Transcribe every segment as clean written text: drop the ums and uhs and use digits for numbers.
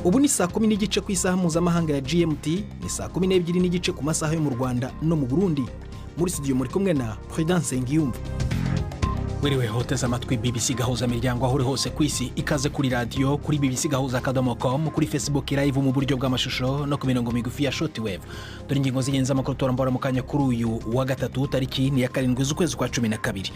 Ubu ni 10:15 ku isaha mpuzamahanga ya GMT, ni 12:15 ku masaha yo mu Rwanda no mu Burundi. Muri studio muri kumwe na Prudence Nsengiyumva. Wiriwe hoteza amatwi BBC Gahuza Miryango aho uri hose ku isi, ikaze kuri radio, kuri bbcgahuza.com, kuri Facebook Live mu buryo bw'amashusho no ku mirongo migufi ya shortwave. Dore ingingo z'ingenzi z'amakuru turambara mu kanya kuri uyu wa gatatu, tariki ni ya 7 z'ukwezi kwa 12.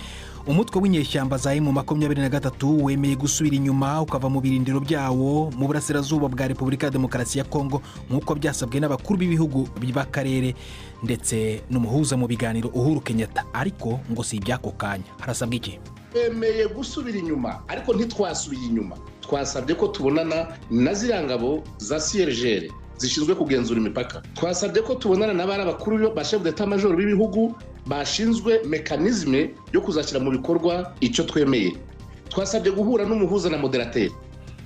Umutwe w'inyeshyamba za M23 wemeye gusubira inyuma ukava mu birindiro byawo mu burasirazuba bwa Repubulika ya Demokarasi ya Kongo nk'uko byasabwe n'abakuru b'ibihugu by'akarere ndetse n'umuhuza mu biganiro Uhuru Kenyatta, ariko ngo si iby'ako kanya. Harasabwa iki? Twemeye gusubira inyuma, ariko ntitwasubiye inyuma. Twasabye ko tubonana na ziriya ngabo za CIRGL zishinzwe kugenzura imipaka. Twasabye ko tubonana n'abari abakuru ba chef d'état major b'ibihugu bashinzwe mécanisme yo kuzashyira mu bikorwa icyo twemeye. Twasabye guhura n'umuhuza na modérateur.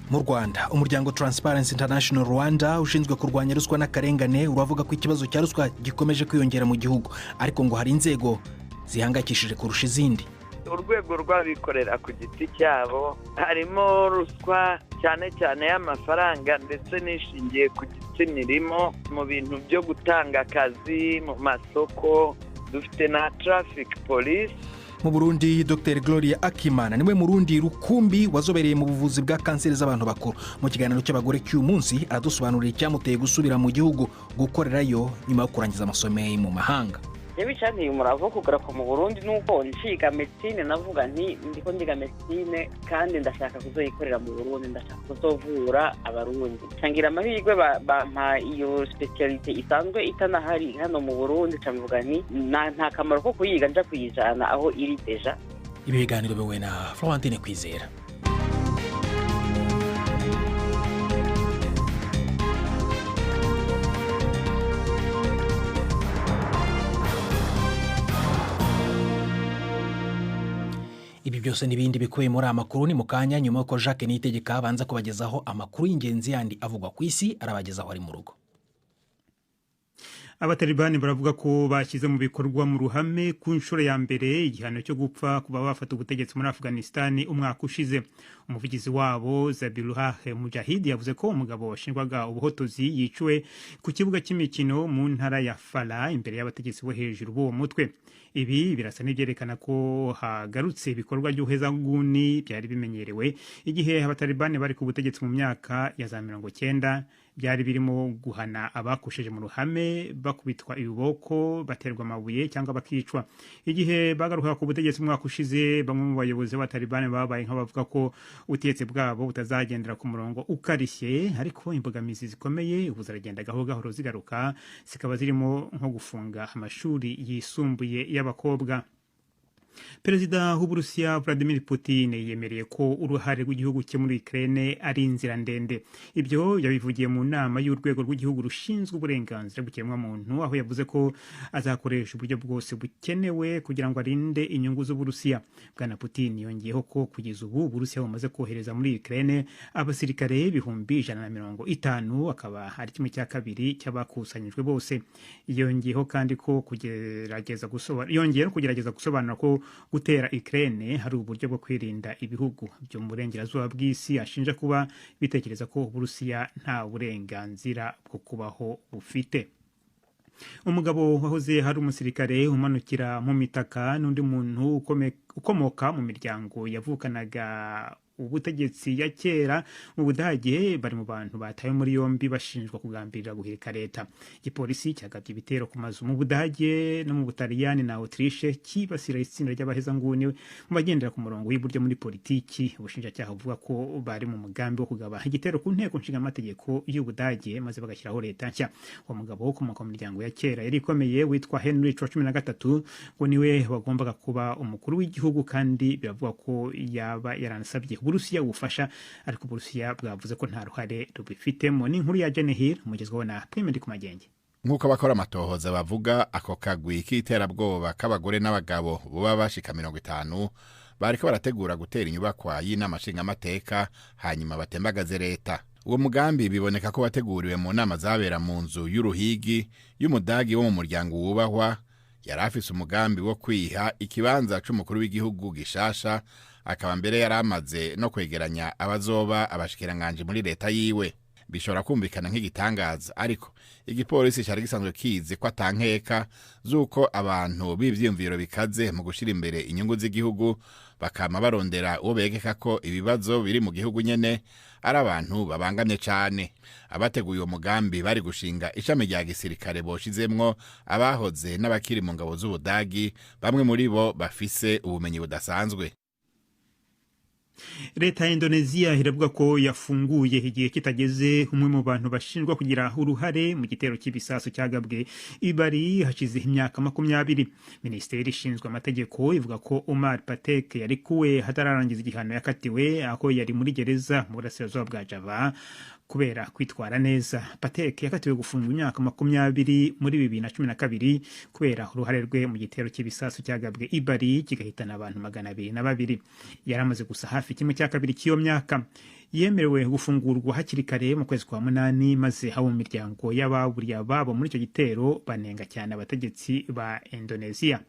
Mu Rwanda, umuryango Transparency International Rwanda ushinzwe kurwanya ruswa n'akarengane uravuga ko ikibazo cya ruswa gikomeje kwiyongera mu gihugu, ariko ngo hari inzego zihangayikishije kurusha izindi. Urwego rw'abikorera ku giti cyabo harimo ruswa cyane cyane y'amafaranga ndetse n'ishingiye ku gitsina irimo mu bintu byo gutanga akazi mu masoko. Dufite na traffic police. Mu Burundi, Dr Gloria Akimana niwe murundi rukumbi wazobereye mu buvuzi bwa kanseri z'abantu bakuru. Mu kiganiro cy'abagore cy'uyu munsi aradusobanurira icyamuteye gusubira mu gihugu gukorerayo nyuma yo kurangiza amasomo ye mu mahanga. Yewe, icyanteye umurava wo kugaruka mu Burundi nuko nshiga médecine, navuga nti ndiko ndiga médecine kandi ndashaka kuzoyikorera mu Burundi, ndashaka kuzovura Abarundi. Ncangira amahirwe bampa iyo spécialité isanzwe itanahari hano mu Burundi, nca nti nta kamaro ko kuyiga nja kuyijana aho iri déjà. Ibi biganiro biwe na Florentine Kwizera. Ibi byose n'ibindi bikubiye muri aya makuru ni mu kanya, nyuma y'uko Jacques Niyitegeka abanza kubagezaho amakuru y'ingenzi yandi avugwa ku isi, arabagezaho ari mu rugo. Abatalibani baravuga ko bashyize mu bikorwa mu ruhame ku nshuro ya mbere igihano cyo gupfa kuba bafata ubutegetsi muri Afghanistan umwaka ushize. Umuvugizi wabo Zabihullah Mujahid yavuze ko umugabo washinjwaga ubuhotozi yiciwe ku kibuga cy'imikino mu ntara ya Farah imbere y'abategetsi bo hejuru b'uwo mutwe. Ibi birasa n'ibyerekana ko hagarutse ibikorwa by'ubuhezanguni byari bimenyerewe igihe Abatalibani bari ku butegetsi mu myaka ya za 90, byari birimo guhana abakosheje mu ruhame, bakubitwa ibiboko, baterwa amabuye cyangwa bakicwa. Igihe bagaruka ku butegetsi mu mwaka ushize, bamwe mu bayobozi b'Abatalibani babaye nk'abavuga ko ubutegetsi bwabo butazagendera ku murongo ukarishye, ariko imbogamizi zikomeye ubu ziragenda gahoro gahoro zigaruka, zikaba zirimo nko gufunga amashuri yisumbuye y'abakobwa. Perezida w'Uburusiya Vladimir Putin yemereye ko uruhare rw'igihugu cye muri Ukraine ari inzira ndende. Ibyo yabivugiye mu nama y'urwego rw'igihugu rushinzwe uburenganzira bw'ikiremwamuntu, aho yavuze ko azakoresha uburyo bwose bukenewe kugira ngo arinde inyungu z'Uburusiya. Bwana Putin yongeyeho ko kugeza ubu Uburusiya bumaze kohereza muri Ukraine abasirikare 150,000, akaba ari kimwe cya kabiri cy'abakusanyijwe bose. Yongeyeho kandi ko kugerageza gusobanura, yongeye no kugerageza gusobanura ko gutera Ukraine hari uburyo bwo kwirinda ibihugu byo mu burengerazuba bw'isi ashinja kuba bitekereza ko Uburusiya nta burenganzira bwo kubaho bufite. Umugabo wahoze hari umusirikare umanukira mu mitaka n'undi muntu ukomoka mu miryango yavukanaga ubutegetsi ya kera mu Budage bari mu bantu batawe muri yombi bashinjwa kugambirira guhirika leta. Igipolisi cyagabye ibitero ku mazu mu Budage no mu Butaliyani na Autriche, cyibasira itsinda ry'abahezanguni mu bagendera ku murongo w'iburyo muri politiki. Ubushinjacyaha buvuga ko bari mu mugambi wo kugaba igitero ku nteko nshingamategeko y'Ubudage maze bagashyiraho leta nshya. Uwo mugabo ukomoka mu miryango ya kera yari ikomeye witwa Henry wa 13 ngo niwe wagombaga kuba umukuru w'igihugu, kandi biravuga ko yaba yaranasabye Uburusiya ubufasha, ariko Uburusiya bwavuze ko nta ruhare rubifitemo. Ni inkuru ya Jane Hill umugezweho na Prime ku Magenge. Nk'uko abakora amatohoza bavuga, ako kagwi k'iterabwoba k'abagore n'abagabo buba bashika 50 bariko barategura gutera inyubakwa y'inama nshingamateka hanyuma batembagaze leta. Uwo mugambi biboneka ko wateguriwe mu nama zabera mu nzu y'uruhigi y'Umudagi wo mu muryango wubahwa, yari afise umugambi wo kwiha ikibanza c'umukuru w'igihugu gishasha, akaba mbere yari amaze no kwegeranya abazoba abashikiranganji muri leta yiwe. Bishobora kumvikana nk'igitangaza, ariko igipolisi cari gisanzwe kizi ko atankeka z'uko abantu b'ivyiyumviro bikaze mu gushira imbere inyungu z'igihugu bakama barondera uwo begeka ko ibibazo biri mu gihugu nyene ari abantu babangamye cane. Abateguye uwo mugambi bari gushinga ishami rya gisirikare boshizemwo abahoze n'abakiri mu ngabo z'Ubudagi, bamwe muri bo bafise ubumenyi budasanzwe. Leta ya Indonesia iravuga ko yafunguye igihe kitageze umwe mu bantu bashinjwa kugira uruhare mu gitero cy'ibisasu cyagabwe i Bali hashize imyaka 20. Minisiteri ishinzwe amategeko ivuga ko Omar Patek yarekuwe hatararangiza igihano yakatiwe, aho yari muri gereza mu burasirazuba bwa Java kubera kwitwara neza. Patek yakatiwe gufungwa imyaka 20 muri 2012 kubera uruhare rwe mu gitero cy'ibisasu cyagabwe i Bali kigahitana abantu 202. Yari amaze gusa hafi 1/2 cy'iyo myaka. Yemerewe gufungurwa hakiri kare mu kwezi kwa 8, maze abo mu miryango y'ababuriye ababo muri icyo gitero banenga cyane abategetsi ba Indonesia.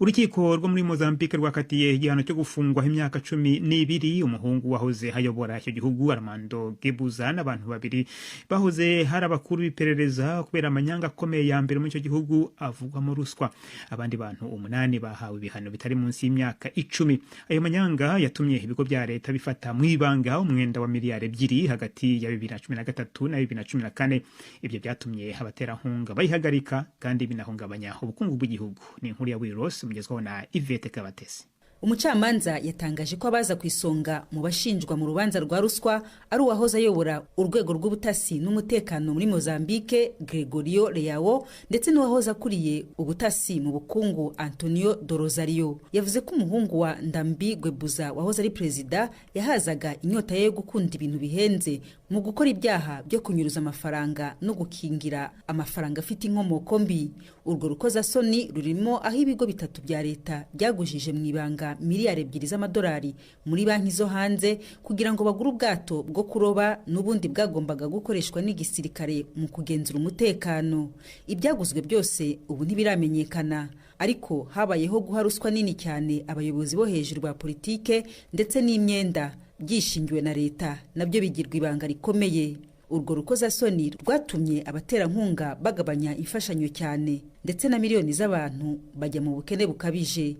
Urukiko rwo muri Mozambique rwakatiye igihano cyo gufungwa imyaka 12 umuhungu wahoze hayobora icyo gihugu Armando Guebuza n'abantu babiri bahoze hari abakuru b'iperereza kubera amanyanga akomeye ya mbere muri icyo gihugu avugwamo ruswa. Abandi bantu 8 bahawe ibihano bitari munsi y'imyaka 10. Ayo manyanga yatumye ibigo bya leta bifata mu ibanga umwenda wa miliyari 2 hagati ya 2013 na 2014. Ibyo byatumye abaterankunga bayihagarika kandi binahungabanya ubukungu bw'igihugu. Ni inkuru ya Wiros mugezwaho na Yvette Kabatesi. Umucamanza yatangaje ko abaza ku isonga mu bashinjwa mu rubanza rwa ruswa ari uwahoze ayobora urwego rw'ubutasi n'umutekano muri Mozambique Gregorio Leao, ndetse n'uwahoze akuriye ubutasi mu bukungu Antonio do Rosario. Yavuze ko umuhungu wa Ndambi Guebuza wahoze ari perezida yahazaga inyota ye yo gukunda ibintu bihenze mu gukora ibyaha byo kunyuruza amafaranga no gukingira amafaranga afite inkomoko mbi. Urwo rukozasoni rurimo aho ibigo 3 bya leta byagujije mu ibanga miliyari 2 z'amadolari muri banki zo hanze kugira ngo bagure ubwato bwo kuroba n'ubundi bwagombaga gukoreshwa n'igisirikare mu kugenzura umutekano. Ibyaguzwe byose ubu ntibiramenyekana, ariko habayeho guha ruswa nini cyane abayobozi bo hejuru ba politike ndetse n'imyenda byishingiwe na leta nabyo bigirwa ibanga rikomeye. Urwo rukozasoni rwatumye abaterankunga bagabanya imfashanyo cyane, ndetse na miliyoni z'abantu bajya mu bukene bukabije.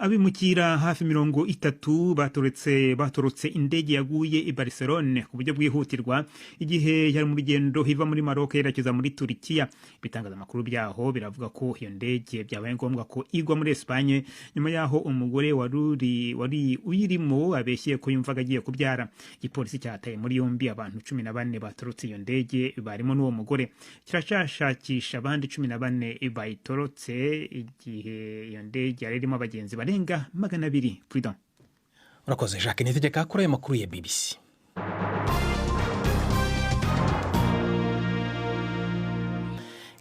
Abimukira hafi 30 batorotse indege yaguye i Barcelone ku buryo bwihutirwa igihe yari mu rugendo iva muri Maroc yerekeza muri Turikiya. Ibitangazamakuru byaho biravuga ko iyo ndege byabaye ngombwa ko igwa muri Espagne nyuma yaho umugore wari uyirimo abeshye ko yumvaga agiye kubyara. Igipolisi cyataye muri yombi abantu 14 batorotse iyo ndege barimo n'uwo mugore. Kirashashakisha abandi 14 bayitorotse igihe iyo ndege yari irimo abagenzi barenga 200. Prudent. Urakoze Jacques Nitegeka kuri ayo makuru ya BBC.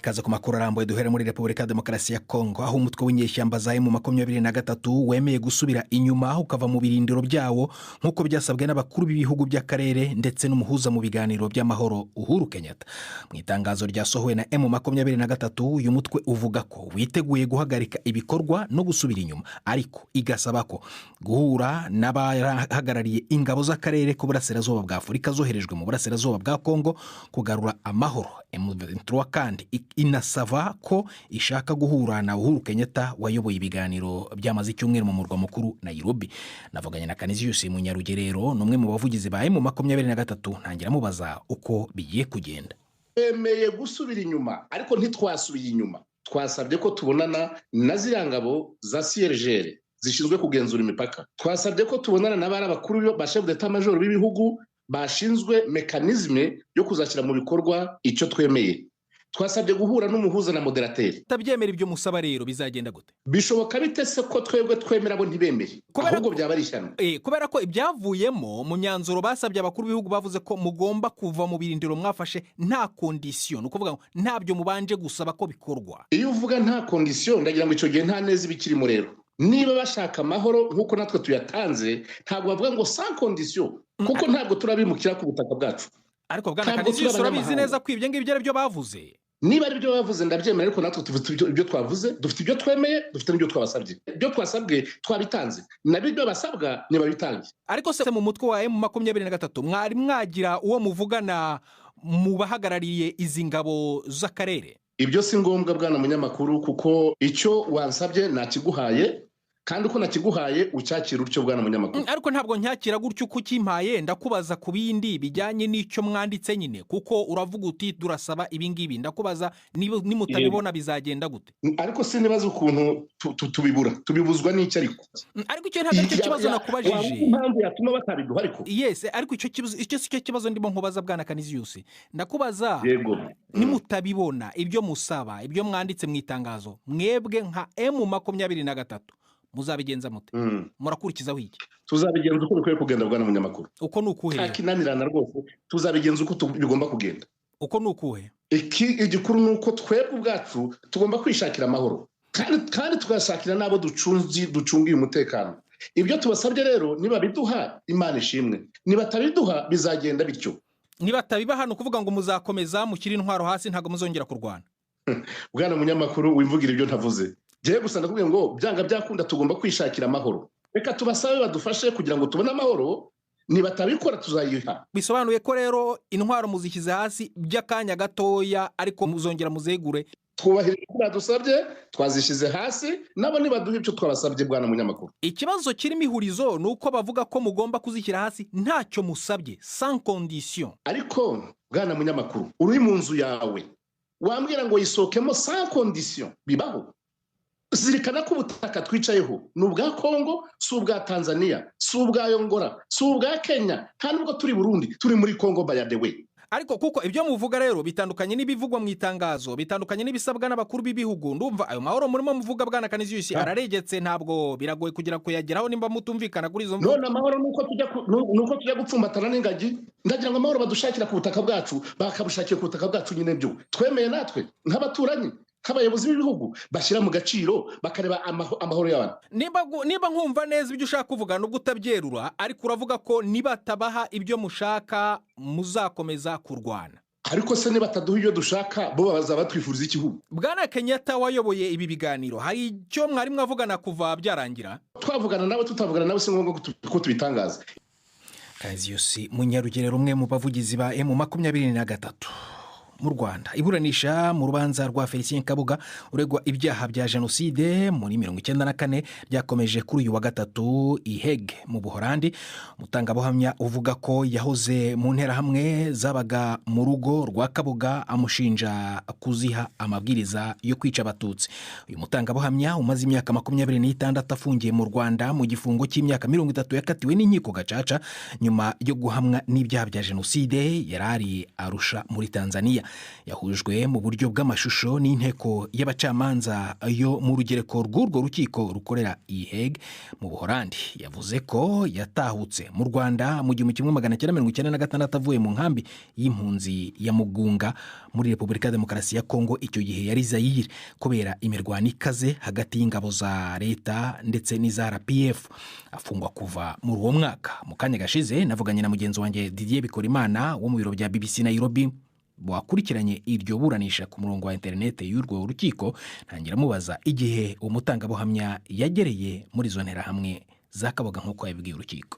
Kaza ku makuru arambuye duhere muri Repubulika ya Demokarasi ya Kongo, aho umutwe w'inyeshyamba za M23 wemeye gusubira inyuma ukava mu birindiro byawo nk'uko byasabwe n'abakuru b'ibihugu by'akarere ndetse n'umuhuza mu biganiro by'amahoro Uhuru Kenyatta. Mu itangazo ryasohowe na M23, uyu mutwe uvuga ko witeguye guhagarika ibikorwa no gusubira inyuma, ariko igasaba ko guhura n'abahagarariye ingabo z'akarere k'uburasirazuba bwa Afurika zoherejwe mu burasirazuba bwa Kongo kugarura amahoro. M23 kandi inasaba ko ishaka guhura na Uhuru Kenyatta wayoboye ibiganiro byamaze icyumweru mu murwa mukuru Nairobi. Navuganye na Canisius Munyarugerero, n'umwe mu bavugizi ba M23, ntangira mubaza uko bigiye kugenda. Twemeye gusubira inyuma, ariko ntitwasubiye inyuma. Twasabye ko tubonana na ziriya ngabo za CIRGL zishinzwe kugenzura imipaka. Twasabye ko tubonana n'abari abakuru ba chef d'état major b'ibihugu bashinzwe mekanisme yo kuzashyira mu bikorwa icyo twemeye. Twasabye guhura n'umuhuza na moderateri. Tabyemera ibyo musaba rero bizagenda gute? Bishoboka bite se ko twebwe twemera bo ntibemeye? Ahubwo byaba ari ishyano. Kubera ko ibyavuyemo mu myanzuro basabye abakuru b'ibihugu bavuze ko mugomba kuva mu birindiro mwafashe nta condition, ukuvuga ngo ntabyo mubanje gusaba ko bikorwa. Iyo uvuga nta condition ndagira ngo icyo gihe nta neza ibikirimo rero. Niba bashaka amahoro nkuko natwe tuyatanze, ntabwo bavuga ngo sans condition, kuko ntabwo turabimukira ku butaka bwacu. Ariko bwana Canisius urabizi neza ko ibyo ngibyo ari byo bavuze. Niba ari byo bavuze ndabyemera, ariko natwe dufite ibyo twavuze, dufite ibyo twemeye, dufite n'ibyo twabasabye. Ibyo twasabwe twabitanze, nabyo ibyo basabwa ntibabitange. Ariko se mu mutwe wa M23 mwari mwagira uwo muvugana mu bahagarariye izi ngabo z'akarere? Ibyo si ngombwa bwana munyamakuru, kuko icyo wansabye nakiguhaye, kandi uko nakiguhaye ucyakira utyo bwana munyamakuru. Ariko ntabwo ncyakira gutyo uko ukimpaye, ndakubaza ku bindi bijyanye n'icyo mwanditse nyine, kuko uravuga uti turasaba ibi ngibi, ndakubaza nimutabibona bizagenda gute? Ariko sinibaza ukuntu tubibura, tubibuzwa n'icyo. Ariko Ariko icyo ntabwo aricyo kibazo nakubajije. Impamvu yatuma batabiduha ariko. Yes, ariko icyo kibazo, icyo si cyo kibazo ndimo nkubaza bwana Canisius. Ndakubaza, nimutabibona ibyo musaba, ibyo mwanditse mu itangazo, mwebwe nka M23 muzabigenza mute? Murakurikizaho iki? Tuzabigenza uko bikwiye kugenda bwana munyamakuru. Uko ni ukuhe? Nta kinanirana rwose, tuzabigenza uko bigomba kugenda. Uko ni ukuhe? Igikuru ni uko twebwe ubwacu tugomba kwishakira amahoro, kandi tugashakira n'abo ducungiye umutekano. Ibyo tubasabye rero nibabiduha Imana ishimwe, nibatabiduha bizagenda bityo. Nibatabibaha ni ukuvuga ngo muzakomeza mushyire intwaro hasi, ntabwo muzongera kurwana. Bwana munyamakuru, wimvugira ibyo ntavuze. Ngiye gusa ndakubwiye ngo byanga byakunda tugomba kwishakira amahoro. Reka tubasabe badufashe kugira ngo tubone amahoro, nibatabikora tuzayiha. Bisobanuye ko rero intwaro muzishyize hasi by'akanya gatoya, ariko muzongera muzegure. Twubahirije ibyo badusabye, twazishyize hasi, nabo nibaduha ibyo twabasabye bwana munyamakuru. Ikibazo kirimo ihurizo ni uko bavuga ko mugomba kuzishyira hasi ntacyo musabye, sans condition. Ariko bwana munyamakuru, uri mu nzu yawe wambwira ngo yisohokemo sans condition, bibaho? Zirikana ko ubutaka twicayeho ni ubwa Kongo, si ubwa Tanzania, si ubwa Angola, si ubwa Kenya, nta nubwo turi Burundi, turi muri Kongo by the way. Ariko kuko ibyo muvuga rero bitandukanye n'ibivugwa mu itangazo, bitandukanye n'ibisabwa n'abakuru b'ibihugu, ndumva ayo mahoro murimo muvuga bwana Canisius araregetse, ntabwo biragoye kugira kuyageraho nimba mutumvikana kuri izo mvugo. None amahoro nuko tujya gupfumbatana n'ingagi? Ndagira ngo amahoro badushakira ku butaka bwacu, bakabushakira ku butaka bwacu nyine byo twemeye natwe nk'abaturanyi, nk'abayobozi b'ibihugu bashyira mu gaciro, bakareba amahoro y'abantu. Niba nkumva neza ibyo ushaka kuvuga nubwo utabyerura, ariko uravuga ko nibatabaha ibyo mushaka muzakomeza kurwana. Ariko se nibataduha ibyo dushaka bo bazaba batwifuriza igihugu? Bwana Kenyatta wayoboye ibi biganiro, hari icyo mwari mwavugana kuva byarangira? Twavugana nawe tutavugana nawe si ngombwa ko tubitangaza. Canisius Munyarugerero, umwe mu bavugizi ba M23 mu Rwanda, iburanisha mu rubanza rwa Felicien Kabuga uregwa ibyaha bya jenoside muri 1994 ryakomeje kuri uyu wa gatatu i Hague mu Buholandi. Umutangabuhamya uvuga ko yahoze mu nterahamwe zabaga mu rugo rwa Kabuga amushinja kuziha amabwiriza yo kwica Abatutsi. Uyu mutangabuhamya umaze imyaka 26 afungiye mu Rwanda mu gifungo cy'imyaka 30 yakatiwe n'inkiko gacaca nyuma yo guhamwa n'ibyaha bya jenoside, yarari Arusha muri Tanzania. Yahujwe mu buryo bw'amashusho n'inteko y'abacamanza yo mu rugereko rw'urwo rukiko rukorera i Hague mu Buholandi. Yavuze ko yatahutse mu Rwanda mu 1996 avuye mu nkambi y'impunzi ya Mugunga muri Repubulika ya Demokarasi ya Kongo, icyo gihe yari Zaire, kubera imirwano ikaze hagati y'ingabo za leta ndetse n'iza RPF. Afungwa kuva muri uwo mwaka. Mu kanya gashize navuganye na mugenzi wanjye Didier Bikorimana wo mu biro bya BBC Nairobi wakurikiranye iryo buranisha ku murongo wa interinete y'urwo rukiko, ntangira mubaza igihe umutangabuhamya yagereye muri izo nterahamwe za Kabuga nk'uko yabibwiye urukiko.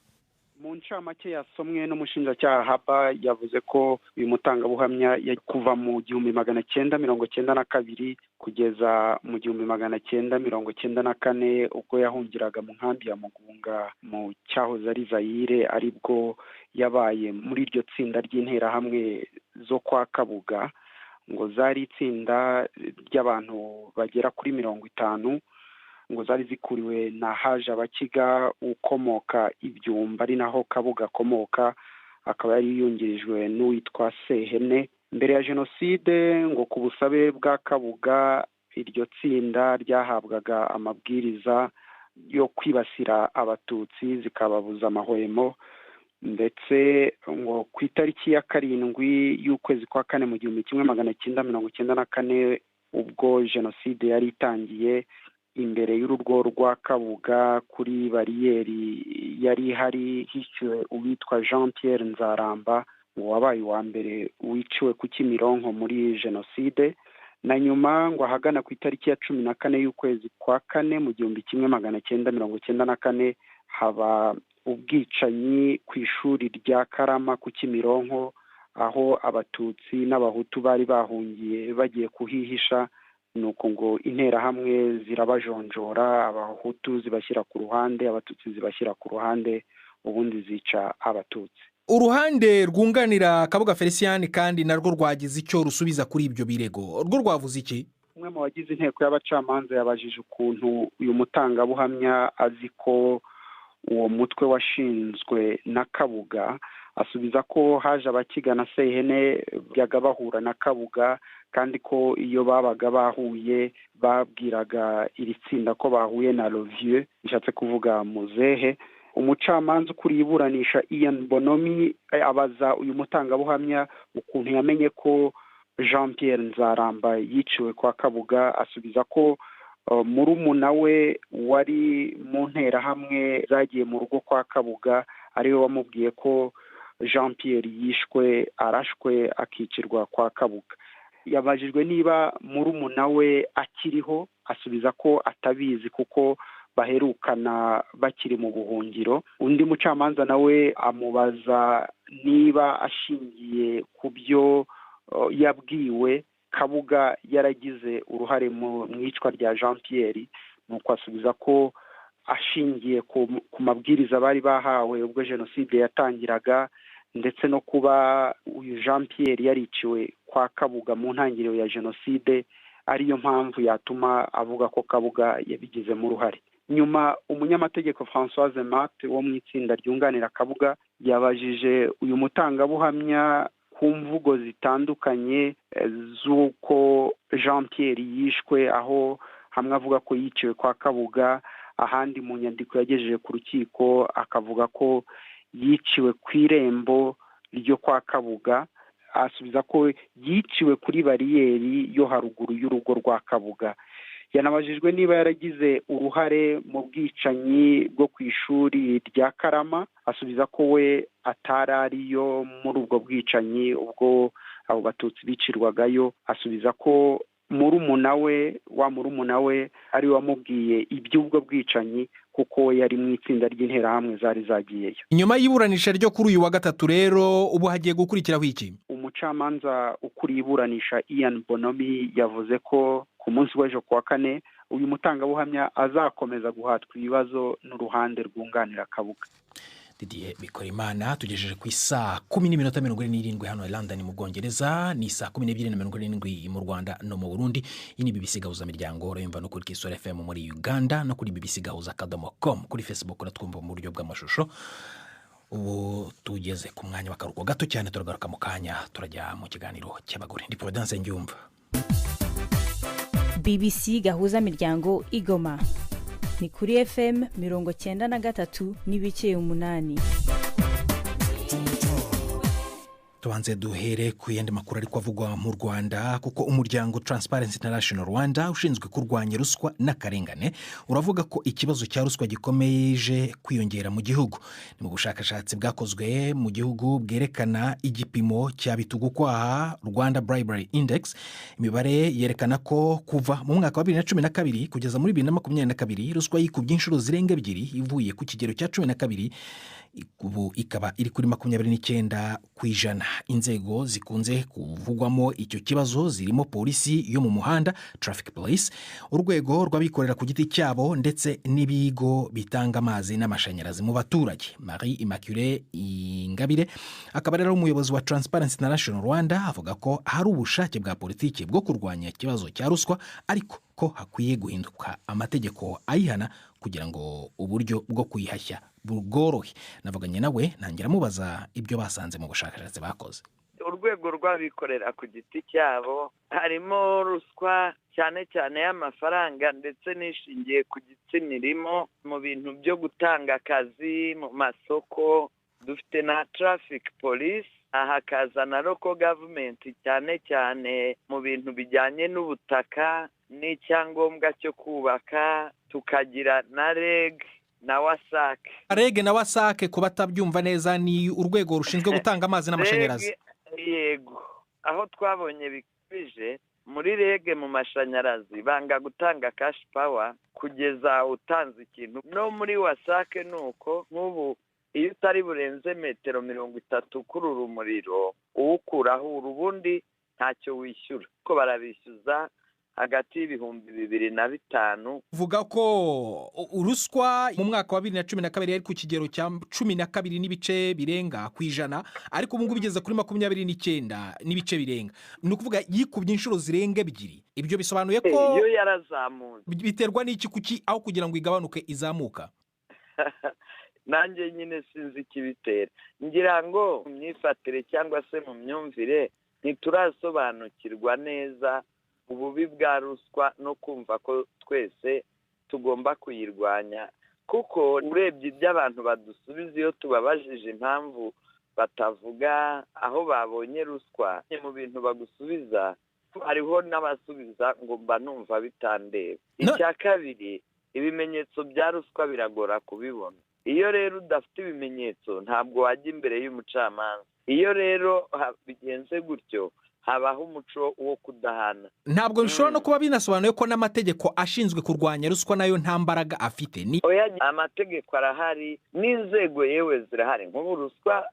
Mu ncamake yasomwe n'umushinjacyaha Haba, yavuze ko uyu mutangabuhamya kuva mu 1992 kugeza mu 1994 ubwo yahungiraga mu nkambi ya Mugunga mu cyahoze ari Zaire, aribwo yabaye muri iryo tsinda ry'interahamwe zo kwa Kabuga, ngo zari itsinda ry'abantu bagera kuri 50, ngo zari zikuriwe na Haje Abakiga ukomoka Ibyumba, ari naho Kabuga akomoka, akaba yari yungirijwe n'uwitwa Sehene. Mbere ya jenoside, ngo ku busabe bwa Kabuga, iryo tsinda ryahabwaga amabwiriza yo kwibasira Abatutsi zikababuza amahwemo, ndetse ngo ku itariki ya 7 y'ukwezi kwa 4 mu 1994 ubwo jenoside yari itangiye, imbere y'urugo rwa Kabuga kuri bariyeri yari ihari hiciwe uwitwa Jean Pierre Nzaramba, ngo wabaye uwa mbere wiciwe ku Kimironko muri jenoside. Na nyuma ngo ahagana ku itariki ya 14 y'ukwezi kwa kane mu 1994 haba ubwicanyi ku ishuri rya Karama ku Kimironko, aho Abatutsi n'Abahutu bari bahungiye bagiye kuhihisha. Nuko ngo Interahamwe zirabajonjora, Abahutu zibashyira ku ruhande, Abatutsi zibashyira ku ruhande, ubundi zica Abatutsi. Uruhande rwunganira Kabuga Felicien kandi narwo rwagize icyo rusubiza kuri ibyo birego, rwo rwavuze iki? Umwe mu bagize inteko y'abacamanza yabajije ukuntu uyu mutangabuhamya azi ko uwo mutwe washinzwe na Kabuga, asubiza ko haje Abakiga na Sehene byaga bahura na Kabuga, kandi ko iyo babaga bahuye babwiraga iri tsinda ko bahuye na le vieux, bishatse kuvuga muzehe. Umucamanza ukuriye iburanisha Ian Bonomi abaza uyu mutangabuhamya ukuntu yamenye ko Jean Pierre Nzaramba yiciwe kwa Kabuga, asubiza ko murumuna we wari mu Nterahamwe zagiye mu rugo kwa Kabuga ariwe wamubwiye ko Jean Pierre yishwe arashwe akicirwa kwa Kabuga. Yabajijwe niba murumuna we akiriho, asubiza ko atabizi kuko baherukana bakiri mu buhungiro. Undi mucamanza nawe amubaza niba ashingiye ku byo yabwiwe Kabuga yaragize uruhare mu iyicwa rya Jean Pierre, nuko asubiza ko ashingiye ku mabwiriza bari bahawe ubwo jenoside yatangiraga, ndetse no kuba uyu Jean Pierre yariciwe kwa Kabuga mu ntangiriro ya jenoside, ariyo mpamvu yatuma avuga ko Kabuga yabigizemo uruhare. Nyuma umunyamategeko Françoise Matt wo mu itsinda ryunganira Kabuga yabajije uyu mutangabuhamya ku mvugo zitandukanye z'uko Jean Pierre yishwe, aho hamwe avuga ko yiciwe kwa Kabuga, ahandi mu nyandiko yagejeje ku rukiko akavuga ko yiciwe ku irembo ryo kwa Kabuga, asubiza ko yiciwe kuri bariyeri yo haruguru y'urugo rwa Kabuga. Yanabajijwe niba yaragize uruhare mu bwicanyi bwo ku ishuri rya Karama, asubiza ko we atari ariyo muri ubwo bwicanyi ubwo abo Batutsi bicirwagayo, asubiza ko murumuna we wa murumuna we ari we wamubwiye iby'ubwo bwicanyi kuko yari mu itsinda ry'Interahamwe zari zagiyeyo. Nyuma y'iburanisha ryo kuri uyu wa gatatu rero, ubu hagiye gukurikiraho iki? Umucamanza ukuriye iburanisha Ian Bonomi yavuze ko ku munsi w'ejo kuwa kane uyu mutangabuhamya azakomeza guhatwa ibibazo n'uruhande rwunganira Kabuga. Didier Bikorimana. Tugejeje ku isaa 10:47 hano i London mu Bwongereza, ni saa 12:47 mu Rwanda no mu Burundi. Iyi ni BBC Gahuza Miryango, urayumva no kuri Kisoro FM muri Uganda no kuri bbcgahuza.com. Kuri Facebook uratwumva mu buryo bw'amashusho. Ubu tugeze ku mwanya w'akaruhuko gato cyane, turagaruka mu kanya turajya mu kiganiro cy'abagore. Ndi Prudence Ngyumva. BBC Gahuza Miryango Igoma ni kuri FM 93.8. Tubanze duhere ku yandi makuru ariko avugwa mu Rwanda, kuko umuryango Transparency International Rwanda ushinzwe kurwanya ruswa n'akarengane uravuga ko ikibazo cya ruswa gikomeje kwiyongera mu gihugu. Ni mu bushakashatsi bwakozwe mu gihugu bwerekana igipimo cya bitugukwaha Rwanda Bribery Index. Imibare yerekana ko kuva mu mwaka wa 2012 kugeza muri 2022 ruswa yikubye inshuro zirenga 2, ivuye ku kigero cya 12 ubu ikaba iri kuri 29%. Inzego zikunze kuvugwamo icyo kibazo zirimo polisi yo mu muhanda traffic police, urwego rw'abikorera ku giti cyabo, ndetse n'ibigo bitanga amazi n'amashanyarazi mu baturage. Marie Immaculée Ingabire akaba rero umuyobozi wa Transparency International Rwanda, avuga ko hari ubushake bwa politiki bwo kurwanya ikibazo cya ruswa, ariko ko hakwiye guhinduka amategeko ayihana kugira ngo uburyo bwo kuyihashya bworohe. Navuganye nawe ntangira mubaza ibyo basanze mu bushakashatsi bakoze. Urwego rw'abikorera ku giti cyabo harimo ruswa cyane cyane y'amafaranga ndetse n'ishingiye ku gitsina irimo mu bintu byo gutanga akazi mu masoko. Dufite na traffic police, hakaza na local government cyane cyane mu bintu bijyanye n'ubutaka n'icyangombwa cyo kubaka, tukagira na REG na WASAC. REG na WASAC, ku batabyumva neza, ni urwego rushinzwe gutanga amazi n'amashanyarazi. Yego, aho twabonye bikabije Muri REG mu mashanyarazi banga gutanga cash power kugeza utanze ikintu. No muri WASAC ni uko, nk'ubu iyo utari burenze metero 30 kurura umuriro uwukuraho ubundi ntacyo wishyura, kuko barabishyuza hagati y'2000 na 5000. Vuga ko uruswa mu mwaka wa 2012 yari ku kigero cya 12 n'ibice birenga ku ijana, ariko ubu ngubu bigeze kuri 29 n'ibice birenga. Ni ukuvuga yikubye inshuro zirenga 2. Ibyo bisobanuye ko iyo yarazamutse. Biterwa n'iki kuki aho kugira ngo igabanuke izamuka? Nanjye nyine sinzi ikibitera. Ngira ngo mu myifatire cyangwa se mu myumvire ntiturasobanukirwa neza ububi bwa ruswa no kumva ko twese tugomba kuyirwanya, kuko urebye ibyo abantu badusubiza iyo tubabajije impamvu batavuga aho babonye ruswa, mu bintu bagusubiza hariho n'abasubiza ngo mba numva bitandeba. Icya kabiri, ibimenyetso bya ruswa biragora kubibona. Iyo rero udafite ibimenyetso ntabwo wajya imbere y'umucamanza. Iyo rero bigenze gutyo habaho umuco wo kudahana. Ntabwo bishobora no kuba binasobanuye ko n'amategeko ashinzwe kurwanya ruswa nayo nta mbaraga afite. Ni oya, amategeko arahari n'inzego yewe zirahari. Nk'ubu ruswa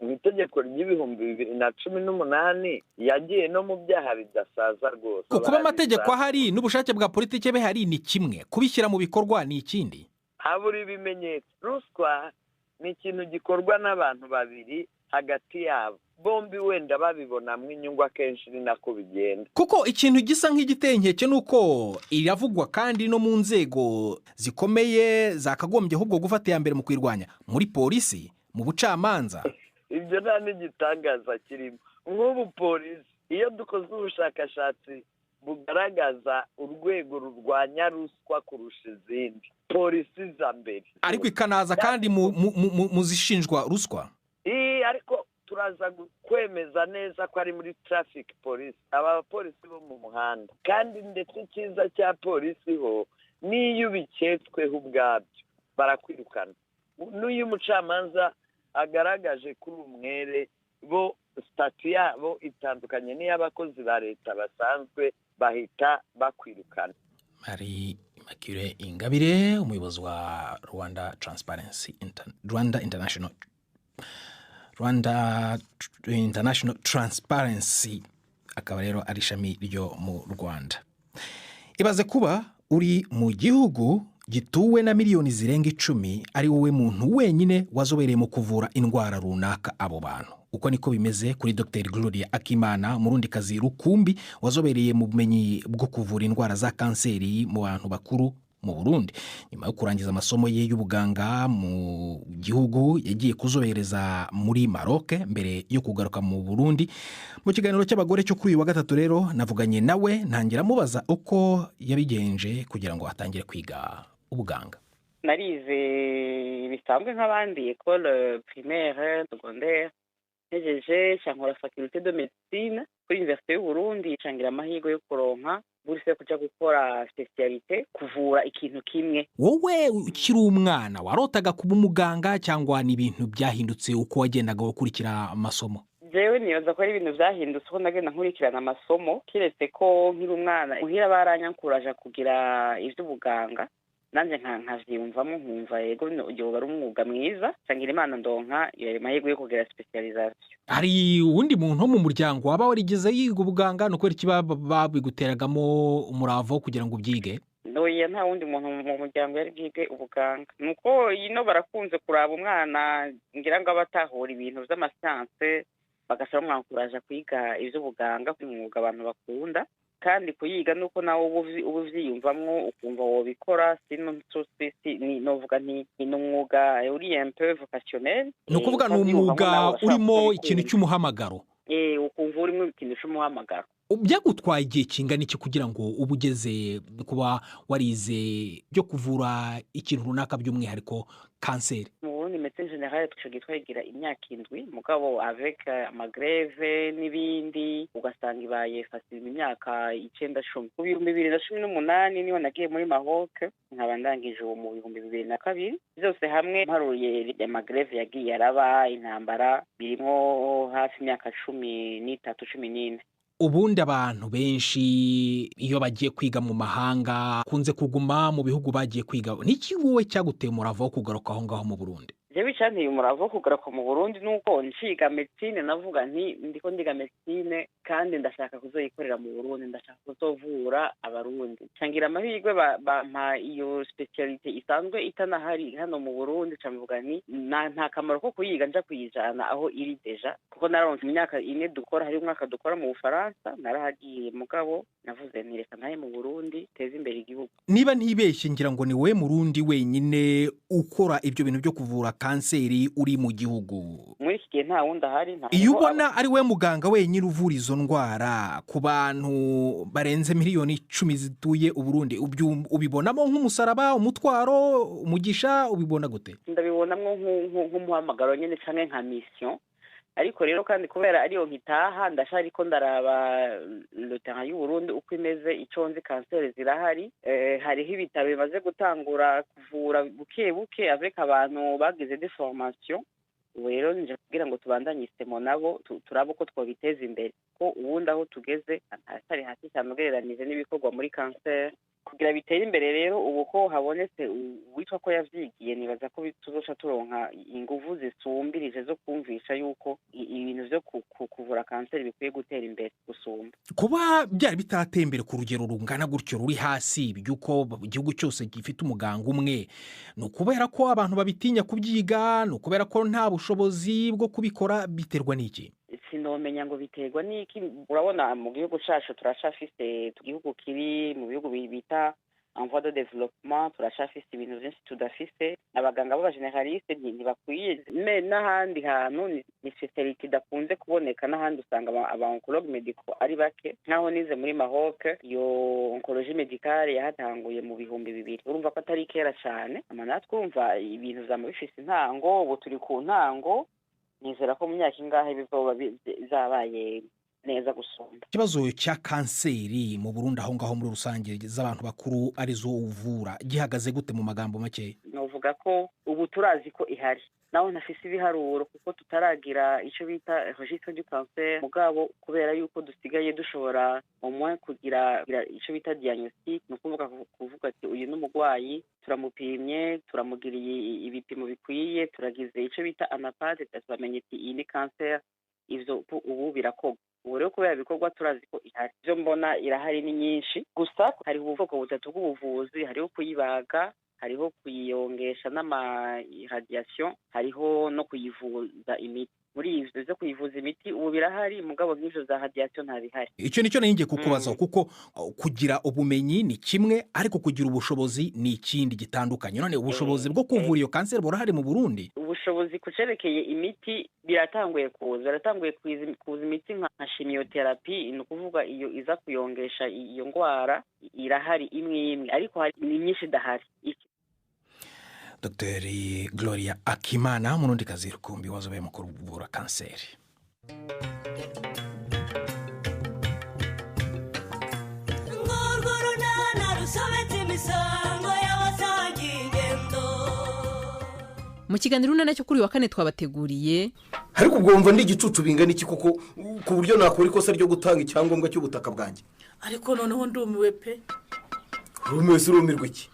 mu itegeko ry'2018 yagiye no mu byaha bidasaza rwose. Kuba amategeko ahari n'ubushake bwa politike bihari ni kimwe, kubishyira mu bikorwa ni ikindi. Habura ibimenyetso. Ruswa ni ikintu gikorwa n'abantu babiri hagati yabo bombi, wenda babibonamo inyungu, akenshi ni nako bigenda. Kuko ikintu gisa nk'igitenkeke nuko iravugwa kandi no mu nzego zikomeye zakagombye ahubwo gufata iya mbere mu kwirwanya, muri polisi, mu bucamanza. Ibyo nta n'igitangaza kirimo. Nk'ubu polisi iyo dukoze ubushakashatsi bugaragaza urwego rurwanya ruswa kurusha izindi, polisi za mbere. Ariko ikanaza kandi mu zishinjwa ruswa. Ariko turaza kwemeza neza ko ari muri traffic police, aba bapolisi bo mu muhanda. Kandi ndetse icyiza cya polisi ho n'iyo ubiketsweho ubwabyo barakwirukana. N'uyu mucamanza agaragaje kuri umwere, bo sitati yabo itandukanye n'iy'abakozi ba leta basanzwe, bahita bakwirukana. Marie Immaculée Ingabire, umuyobozi wa Rwanda Transparency Rwanda International Transparency, akaba rero ari ishami ryo mu Rwanda. Ibaze kuba uri mu gihugu gituwe na miliyoni zirenga 10 ari wowe muntu wenyine wazobereye mu kuvura indwara runaka abo bantu. Uko niko bimeze kuri Dr Gloria Akimana, murundikazi rukumbi wazobereye mu bumenyi bwo kuvura indwara za kanseri mu bantu bakuru mu Burundi. Nyuma yo kurangiza amasomo ye y'ubuganga mu gihugu, yagiye kuzobereza muri Maroc mbere yo kugaruka mu Burundi. Mu kiganiro cy'abagore cyo kuri uyu wa gatatu rero navuganye nawe, ntangira mubaza uko yabigenje kugira ngo atangire kwiga ubuganga. Narize bisanzwe nk'abandi, école primaire, secondaire, ntegereje nkora faculté de médecine kuri Université y'u Burundi, ncangira amahirwe yo kuronka buruse kuja gukora spécialité, kuvura ikintu kimwe. Wowe ukiri umwana warotaga kuba umuganga cyangwa ni ibintu byahindutse uko wagendaga ukurikira amasomo? Jewe nibaza ko ari ibintu byahindutse uko nagenda nkurikirana amasomo, kiretse ko nkiri umwana muhira baranyankuraje kugira ivy'ubuganga, nanjye nkavyiyumvamo nkumva yego yoba ari umwuga mwiza, nsangira Imana ndonka ayo mahirwe yo kugira specialisation. Hari uwundi muntu wo mu muryango waba warigeze yiga ubuganga? Ni ukubera iki babiguteragamo umurava wo kugira ngo ubyige? Oya, nta wundi muntu mu muryango yari bwige ubuganga. Nuko ino barakunze kuraba umwana ngira ngo abatahura ibintu vy'amasiyanse, bagasaba bamwankuraje kwiga ivy'ubuganga, umwuga abantu bakunda. Kandi kuyiga nuko nawe uba uvyiyumvamwo ukumva wobikora, novuga nti ni umwuga uri un peu vocationnel. Ni ukuvuga ni umwuga urimo ikintu cy'umuhamagaro. Ukumva urimo ikintu cy'umuhamagaro. Byagutwaye igihe kingana iki kugira ngo uba ugeze kuba warize byo kuvura ikintu runaka by'umwihariko kanseri? Mu Burundi médecine générale tuco twigira imyaka 7, mugabo avec amagreve n'ibindi ugasanga ibaye facile imyaka 9 10. Mu 2018 niho nagiye muri Maroc, nkaba ndangije uwo mu 2002. Byose hamwe mparuye amagreve yagiye araba, intambara, birimo hafi imyaka 13 14. Ubundi abantu benshi iyo bagiye kwiga mu mahanga kunze kuguma mu bihugu bagiye kwiga, niki wowe cyaguteye umurava wo kugaruka aho ngaho mu Burundi? Jewe icyanteye umurava wo kugaruka mu Burundi nuko nshiga medicine navuga nti ndiko ndiga medicine kandi ndashaka kuzoyikorera mu Burundi, ndashaka kuzovura Abarundi. Ngira amahirwe bampa iyo specialite isanzwe itanahari hano mu Burundi, mvuga nti nta kamaro ko kuyiga nja kuyijana aho iri deja, kuko nararonse imyaka 4 dukora, hari umwaka dukora mu Bufaransa narahagiye, mugabo navuze nti reka ntahe mu Burundi teze imbere igihugu. Niba ntibeshye ngira ngo ni we Murundi wenyine ukora ibyo bintu byo kuvura kanseri uri mu gihugu muri iki gihe, nta wundi ahari. Iyo ubona ari we muganga wenyine uvura izo ndwara ku bantu barenze miliyoni 10 zituye Uburundi, ubibonamo nk'umusaraba, umutwaro, umugisha, ubibona gute? Ndabibonamwo nk'umuhamagaro nyine canke nka mission. Ariko rero kandi kubera ariyo nkitaha ndashari ko ndaraba le terrain y'u Burundi uko imeze, ico nzi kanseri zirahari, hariho ibitaro bimaze gutangura kuvura buke buke avec abantu bagize des formations. Ubu rero nje kugira ngo tubandanye isemo nabo turabe uko twabiteza imbere, ko ubundi aho tugeze atari hasi cyane ugereranije n'ibikorwa muri kanseri. Kugira bitere imbere rero ubu ko habonetse uwitwa ko yavyigiye, nibaza ko tuzoca turonka inguvu zisumbirije zo kumvisha yuko ibintu vyo kuvura kanseri bikwiye gutera imbere gusumba. Kuba byari bitarateye imbere ku rugero rungana gutyo ruri hasi by'uko igihugu cyose gifite umuganga umwe, ni ukubera ko abantu babitinya kubyiga, ni ukubera ko nta bushobozi bwo kubikora, biterwa n'iki? Sinomenya ngo biterwa n'iki. Urabona mu gihugu cacu turacafise, igihugu kiri mu bihugu bita en voie de développement, turacafise ibintu vyinshi tudafise. Abaganga b'abageneraliste ntibakwiye, n'ahandi hantu ni spécialité idakunze kuboneka, n'ahandi usanga aba oncologue médicaux ari bake. Nkaho nize muri Maroc, iyo oncologie médicale yahatanguye mu 2000, urumva ko atari kera cane. Natwe urumva ibintu vyama bifise intango, ubu turi ku ntango, nizera ko mu myaka ingahe bizoba bizabaye neza gusumba. Ikibazo cya kanseri mu Burundi aho ngaho muri rusange z'abantu bakuru arizo uvura gihagaze gute mu magambo make? Novuga ko ubu turazi ko ihari, naho ntafise ibiharuro kuko tutaragira ico bita registre du cancer, mugabo kubera yuko dusigaye dushobora au moins kugira ico bita diagnostic, ni ukuvuga kuvuga ati uyu n'umugwayi turamupimye, turamugiriye ibipimo bikwiye, turagize ico bita anapade, turamenye ati iyi ni cancer. Ivyo ubu birakorwa. Ubu rero kubera bikorwa turazi ko ihari. Ivyo mbona irahari ni nyinshi, gusa hariho ubwoko butatu bw'ubuvuzi, hariho kuyibaga, hariho kuyiyongesha n'ama radiation, hariho no kuyivuza imiti. Muri ivyo zo kuyivuza imiti ubu birahari, mugabo nk'ivyo za radiation ntabihari. Icyo nicyo nari kukubaza, kuko kugira ubumenyi ni kimwe ariko kugira ubushobozi ni ikindi gitandukanye. None ubushobozi bwo kuvura iyo kanseri burahari mu Burundi? Ubushobozi kucerekeye imiti biratanguye kuza, biratanguye kuza imiti nka chimiotherapie, ni ukuvuga iyo iza kuyongesha iyo ndwara irahari imwe imwe, ariko hari ni myinshi idahari. Dr Gloria Akimana, Murundikazi rukumbi wazobe mu kuvura kanseri. Mu kiganiro urunana cyo kuri wa kane twabateguriye. Ariko ubwo wumva ndi igicucu bingana iki koko ku buryo nakora ikosa ryo gutanga icyangombwa cy'ubutaka bwanjye? Ariko noneho ndumiwe pe. Urumiwe se urumirwa iki?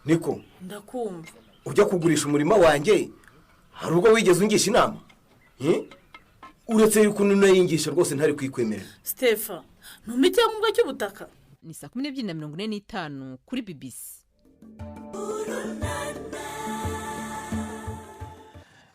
Niko ndakumva. Ujya kugurisha umurima wanjye hari ubwo wigeze ungisha inama? Uretse yuko nunayingisha rwose ntari kwikwemerera. Stephen, ntumpa icyangombwa cy'ubutaka. Ni saa 12:45 kuri BBC.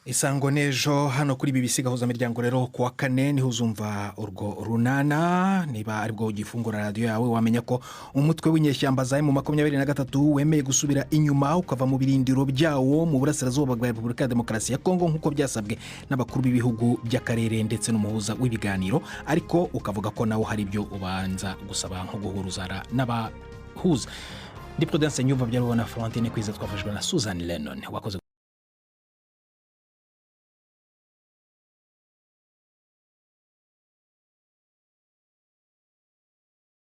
Isango nejo hano kuri BBC gahuza miryango rero kuwa kane niho uzumva urwo runana. Niba aribwo ugifungura radio yawe wamenya ko umutwe w'inyeshyamba za M23 wemeye gusubira inyuma ukava mu birindiro byawo mu burasirazuba bwa Repubulika ya Demokarasi ya Kongo nk'uko byasabwe n'abakuru b'ibihugu by'akarere ndetse n'umuhuza w'ibiganiro, ariko ukavuga ko nawo hari ibyo ubanza gusaba nko guhuruzara n'abahuza. Ndi Prudence Nyumva byarubona Florentine Kwiza twafashwe na Susan Lennon wakoze.